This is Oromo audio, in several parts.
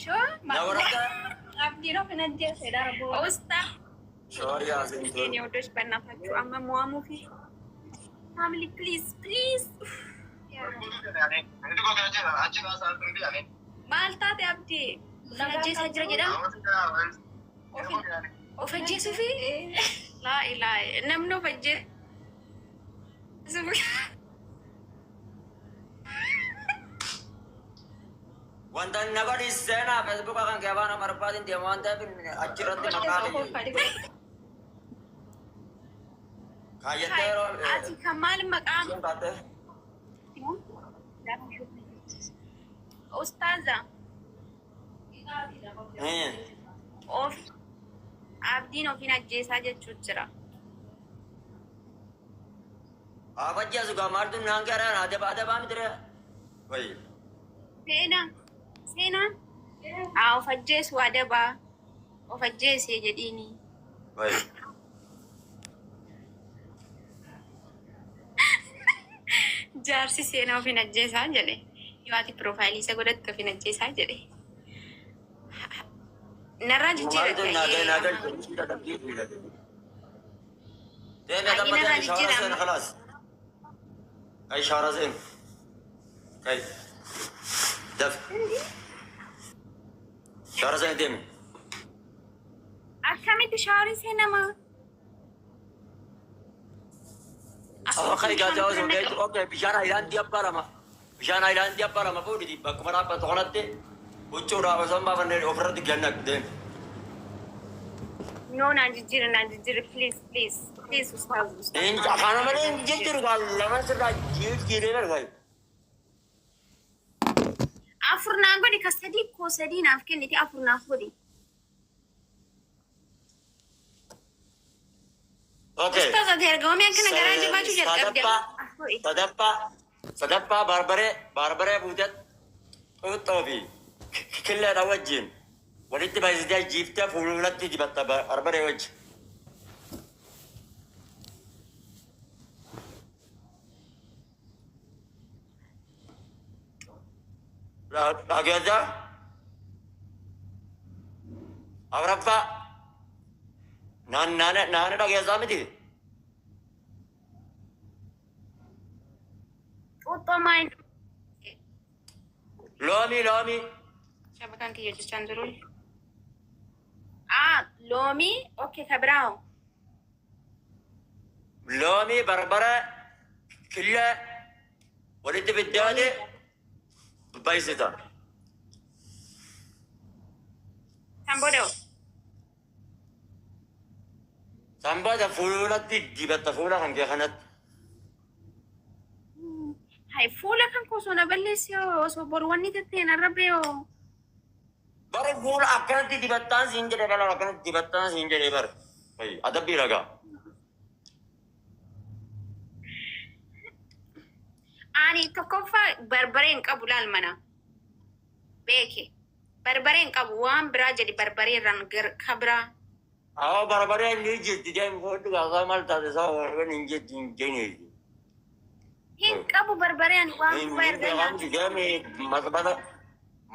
Shoo Na warra Abdiin of hin ajjeese darboo. Usta shoorii haaseen የኔ ወዶች በእናታችሁ አመሟሙ ፊ ፋሚሊ ፕሊዝ ፕሊዝ maal taate abdii of ajjeesaa jira jedha of ajjeesuu fi laa ilaa namni of ajjeesuu Wanta inni godhi seenaa feesbuuka kan kee afaan Amaariffaatiin deema waan ta'eef achirratti maqaa kiyya kaayyattee yeroo ati kan maal maqaa isheen baattee ustaaza of abdiin ofiin ajjeesaa jechuu jira. Abajjaa sugaa maaltu naan garaan adaba adabaa miti ree. Wayi. Seenaa seenaa haa of ajjeesu adabaa of ajjeesee jedhiini. Wayi. Jaarsi seenaa ofiin ajjeesaa jedhe. Yoo ati piroofaayilii isa godhatte ofiin ajjeesaa jedhe. Narraa Maaltu jijjiirra naa ga'e naa galche. Deemee Ayyi narraa gammadee shaara jijjiirra seen amma. khalaas. Kai shaara seen. Kai. Daf. Shaara seen deemi. Akkamitti shaaworii seenamaa? Amma kai gaazaa osoo ga'eetu okay bishaan haayilaandii abbaa lama. Bishaan haayilaandii abbaa lama fuudhiti bakkuma dhaabbatu kanatti huccuudhaaf osoo hin baafannee ofirratti ganna deemi. No naan jijjiirra naan jijjiirra please please please ustaaz ustaaz. Kana malee hin jijjiiru gaa lama sirraa jijjiiree barbaadu. Afur naan godhi ka sadii koo sadii naaf kenniti afur naaf godhi. Okay. Ustaaz ati ergamamee akkana garaa jabaachuu jalqabde. Sadaffaa sadaffaa sadaffaa barbaree barbaree fuutee xuuxxoo fi killeedha wajjin walitti baay'isitee jiiftee fuulatti dibatta barbaree wajji. Dhageessaa afuraffaa naana dhageessaa miti. Xuuxxoo maal? Loomii loomii Shabakaan kiyya jechaan jiru. Ah, loomii okay ka biraa hoo? Loomii barbaree killee walitti fiddeeti baay'isita. Kan booda hoo? Sanbata fuulatti dibatta fuula kan kee kanatti. Hai fuula kan koo osoo na balleesse hoo osoo boru wanni tatteen arrabee hoo? Bara fuula akkanatti dibattaan siin jedhe bara akkanatti dibattaan siin jedhe bara. Adabbii ragaa. Ani tokkoffaa barbaree hin qabu laal mana. Beeke. Barbaree hin qabu waan biraa jedhi barbaree irraan ka biraa. Awwa barbaree ni jirti deemi fuudhu gaafa maal taate isaa barbareen hin jirti hin jeenye. Hin qabu barbaree ani waan Hin gubaa erga beekamti nyaatu. deemi masbata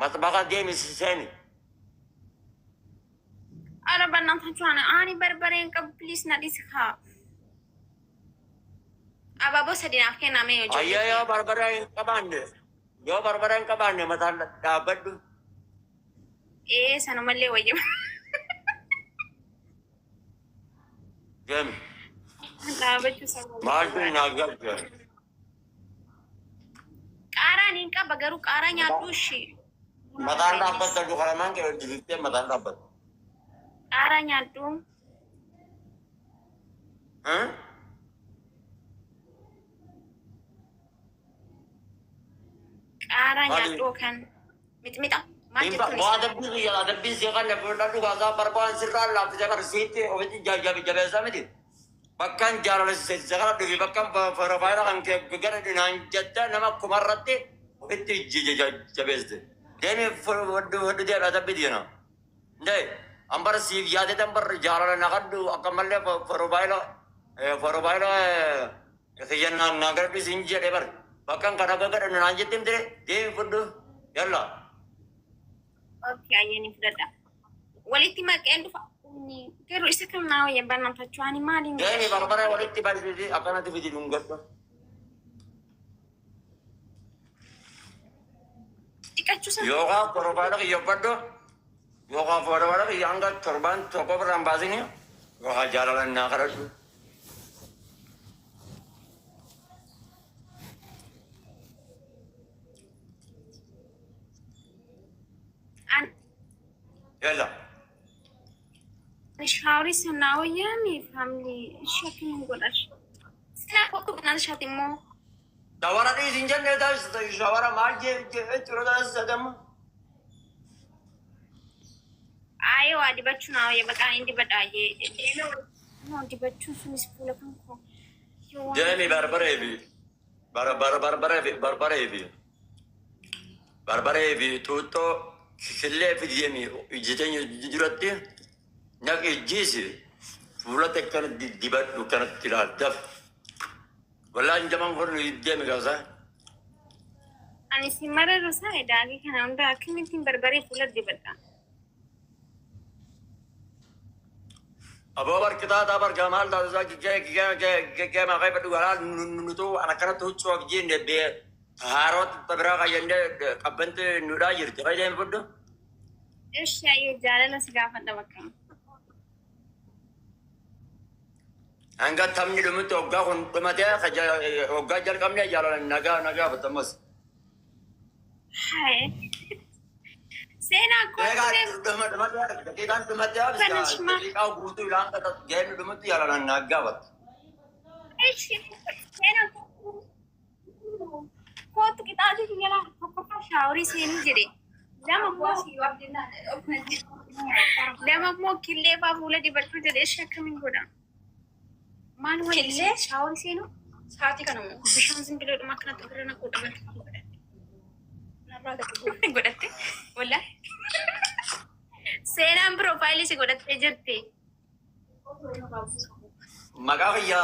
masbaka deemi seeni. Ara bannaan ani barbaree hin qabu please na dhisi haa. Abaaboo sadi naaf kenname ijoollee Ayyaa kiyya. yoo barbaree hin qabaanne yoo barbaree hin qabaanne mataan dhaabbadhu. Ee sanumallee wayya. Deemi. Dhaabachuu sana. Maaltu naa galche. Qaaraan hin qaba garuu qaaraa nyaadhu ishee. Mataan dhaabbatta dukaramaan kee hojjetee mataan dhaabbatta. Qaaraa nyaadhu. Qaaraa Maali? nyaadhu kan mixmixa. Maal jettuun Waa isin? adabbii kiyya adabbii si kan fudhadhu kaasaa barbaan sirraa laaffisee qarsiitti ofitti jabeessaa miti. Bakkaan jaalala si kana dhufi bakkaan farafaayira kan kee gara dhinaan jetta nama kumarratti ofitti jabeesse. Deemi fudhu deemi adabbii diina. Ndee ambar siif yaadee ambar jaalala naqadhu akka mallee farafaayira farafaayira kiyya naa gara siin jedhee bar bakkaan kana akka gadhannu naan jetti miti deemi fudhu yalla. Okay, ayyee ni fudhadha. Walitti maqeen dhufa. Garuu isa kam naa wayya barnaafachuu ani maaliin Deemi godha? barbaree walitti balfisi akkanatti fidi dhungadhu. Dhiqachuu sana. Yookaan porofaayila kiyya uffadhu yookaan porofaayila kiyya hanga torbaan tokko birraan baasini yookaan jaalalaan naa kadhadhu. Ani Yalla. shaaworii sana naa wayyaa mi faamilii ishee akkamiin godhash? Sinaa kottu kanaan ishaati immoo. Shawara dhiis hin jenne taasisa shawara maal jechuudha taasisa damma. Aayee waa dibachuu naa wayya baqaan inni dibadha ayyee. No dibachuun sunis fuula kan koo. Yoo waan Deemi barbaree fi barbaree fi barbaree fi barbaree fi xuuxxoo killee fi deemi ijji teenya duratti naqi ijjiisi fuulatti akkana dibadhu kanatti ilaal daf. Wallaan jaman kun deemi kaasa. Ani si mara rusaa daakii kana hunda akkamittiin barbaree fuula dibadha? Aboo barkitaa bargaa maal taasisaa gigee maqaa ifadhu walaa nutu an akkanatti huccuu abjiin deebi'ee haarootti biraa qayyannee qabbanti nudhaa jirti. Fayyadamee fudhu. Ishi ayyee jaalala si gaafadha bakka. Hanga taphni dhumutti hoggaa kun dhumatee hoggaa jalqabnee jaalala nagaa nagaa fatamas. Haye. Seenaa Egaa kottu dhuma dhumatee daqiiqaan dhumatee Banashma. daqiiqaa guutuu ilaan geennu dhumutti jaalala nagaa fata. Ishi seenaa kottu qixaatu jala tokkoffaa shaaworii seenuu jedhe. Lama immoo lama immoo killee faa fuula dibachuu jedhe ishi akkamiin godha? Maal waliin Killee? shaaworii seenuu? Sa'aatii kana moo? Bishaan zimbiloodhuma akkanatti ofirra naquu dhaban. Narraa gadi bu'u. Godhatte wallaahi. Seenaan piroofaayilii si godhattee jirti. Maqaa kiyya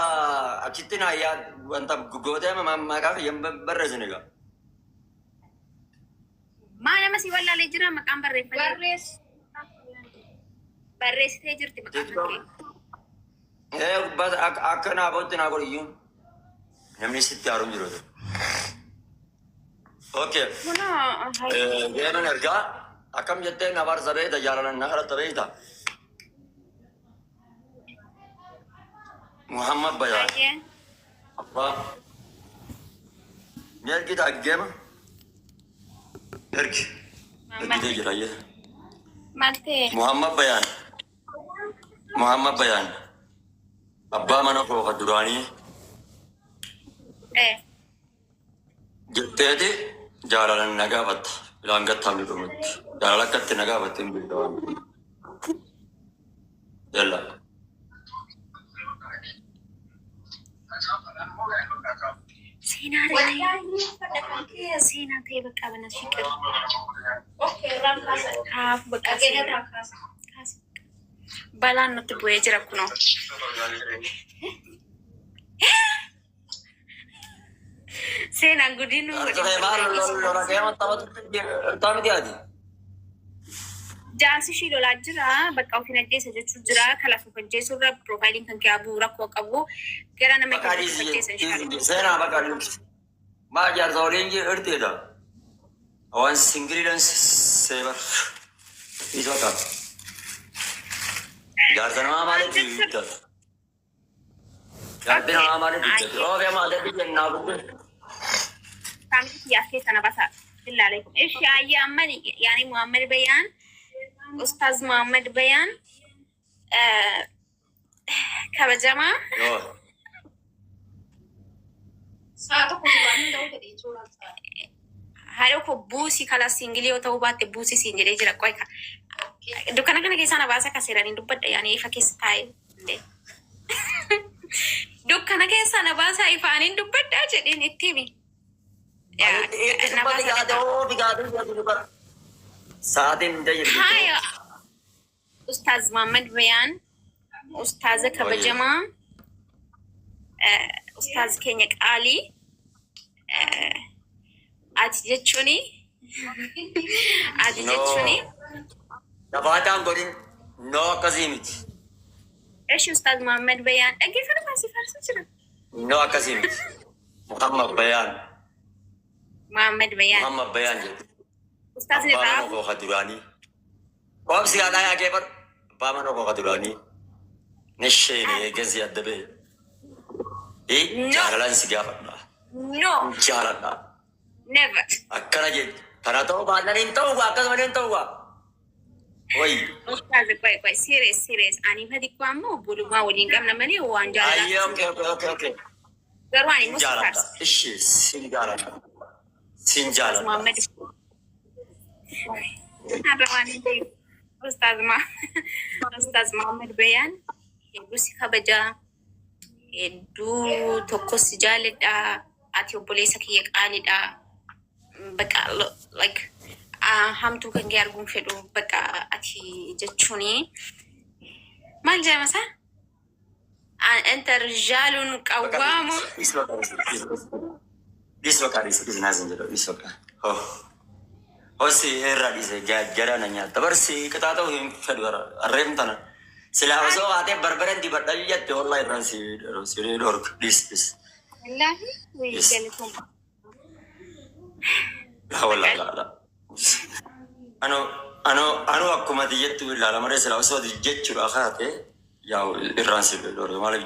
achitti naa yaa wanta gootee maqaa kiyya hin barreessine egaa. Maa nama si wallaalee jira maqaan barreeffamee. Barreess. Barreessitee jirti maqaan kee. Ee bas akka naa bootti naa godhi iyyuu. Namni sitti haaruun jiru. Okay. Kunoo Deeman ergaa akkam jettee na barsa beekta jaalalan na kadhatta beekta. Muhammad Bayaan. baay'ee Abbaa. Ni ergita geema? Ergi. Ergitee jira ayyee. Maal ta'e? Muhammad Bayaan. Muhammad Bayaan. Abbaa mana koo kan duraanii jetteeti jaalalan na gaafatta. Ilaan gattaamni dhumutti. Jaalala akkatti na gaafatte hin beekta waan. Yalla. Seenaa ta'e seenaa ta'e bakka bana fiqir. Okay, irraan kaasa. Haaf bakka Dhageenya seenaa. irraan kaasa. Kaasa. Balaan nutti bu'ee jira kunoo. Seenaan gudiin nu Jaarsa kee maal lola kee taphatu ati? Jaarsi ishii lolaa jira bakka ofiin ajjeesa jechuun jira kalaaf of ajjeesuu irra piroofaayiliin kan kee abuu rakkoo qabu gara nama Bakka keessa of ajjeesa inshaalla. Seenaa bakka dhiisi. Maa jaarsa waliin irteedha. Waan singiriidhaan seebar. Dhiisi bakka. Jaarsa namaa maaliif dhiibbata? Jaarsi namaa maaliif dhiibbata? Oofee maaliif jennaa guddaa? Faamilii kiyyaaf keessa na basa. Billaa alaikum. Ishi ayya amma yaani Muhammad Bayaan Ustaaz Muhammad Bayaan kabajamaa Yoo. Sa'a tokko duraan hin ta'uu fedhe jechuudha. Haadha koo buusii kalaa siingilii yoo ta'uu baatte buusii siin jedhee jira qoy ka. Dukkana kana keessaa na baasa akka seeraan dubbadha yaani ifa keessa taa'ee illee. Dukkana keessaa na baasaa ifaaniin dubbadhaa jedheen itti himi. Na baasa. Sa'aatiin hin tajaajilu. Haaya Ustaaz Muhammad Bayaan ustaaza kabajamaa ustaaz keenya qaalii ati jechuuni ati No. jechuuni Nafaataan godhin noo akkasii miti. Eshi Ustaaz Muhammad Bayaan dhaggeeffatu asii faarsu jira. Noo akkasii miti. Muhammad Bayaan. Muhammad Bayaan. Muhammad Bayaan jedhu. Ustaazni Abbaa mana Xaafuu. koo ka duraanii. Qoobsi haadhaa yaa kee bar. Abbaa mana koo ka duraanii. Nisheene eegansi adda ba'e. No. Jaalalaan si gaafadha. No. Jaaladha. Never. Akkana jedhu. Kana ta'uu baannaan hin ta'u gaa akkasuma hin ta'u gaa. Wayi. Ustaaz qoy qoy serious serious ani fadi ko ammoo obbolummaa waliin qabna malee waan Ayyee jaalalaa. okay. Garuu ani Sin immoo si jaaladha. faarsa. Ishi sin jaaladha. Sin Ustaaz jaaladha. Muhammad. Har'a waan hin ta'eef. Ustaaz Muhammad Bayaan hedduu si kabajaa. Hedduu tokko si jaaladha. Ati obboleessa kiyya qaaliidha. Baqa like hamtuu kan kee arguun fedhu baqa ati jechuuni. Maal jedhama isaa? Anta rijaalun qawwaamu. Dhiis bakka dhiis bakka dhiis dhiis naasin jedhu dhiis bakka. Hoo. Hosi irraa dhiise jara na nyaata. Barsi qixaa ta'uu hin fedhu harreen tana. Silaa osoo haatee barbareen dibadha jette wallahi irraan si dhorka dhiis dhiis. Wallaahi wayii Yes. galatooma. Laa wallahi laa laa. Ano ano ano akkuma ati jettu ilaala malee silaa osoo ati jechuudha haate yaa irraan si dhorka maaliif.